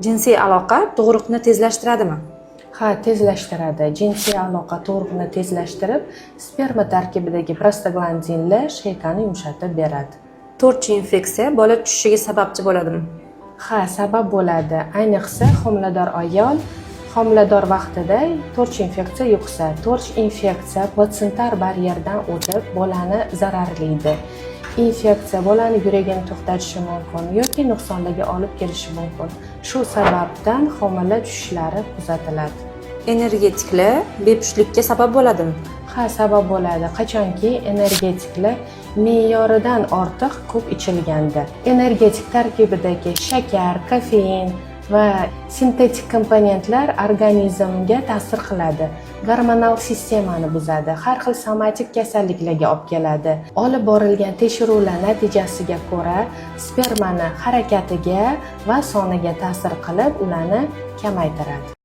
Jinsiy aloqa tug'ruqni tezlashtiradimi? Ha, tezlashtiradi. Jinsiy aloqa tug'ruqni tezlashtirib, sperma tarkibidagi prostaglandinlar шейка ni yumshatib beradi. TORCH infeksiya bola tushishiga sababchi bo'ladimi? Ha, sabab bo'ladi. Ayniqsa homilador ayol homilador vaqtida TORCH infeksiya yuqsa, TORCH infeksiya platsentar baryerdan o'tib, bolani zararlaydi. Infeksiya bolani yuragini to'xtatishi mumkin yoki nuqsonlarga olib kelishi mumkin. Shu sababdan homila tushishlari kuzatiladi. Energetiklar bepushtlikka sabab bo'ladimi? Ha, sabab bo'ladi. Qachonki energetiklar me'yoridan ortiq ko'p ichilganda. Energetik tarkibidagi shakar, kofein va sintetik komponentlar organizmga ta'sir qiladi. Gormonal sistemani buzadi, har xil somatik kasalliklarga olib keladi. Olib borilgan tekshiruvlar natijasiga ko'ra, spermani harakatiga va soniga ta'sir qilib, ularni kamaytiradi.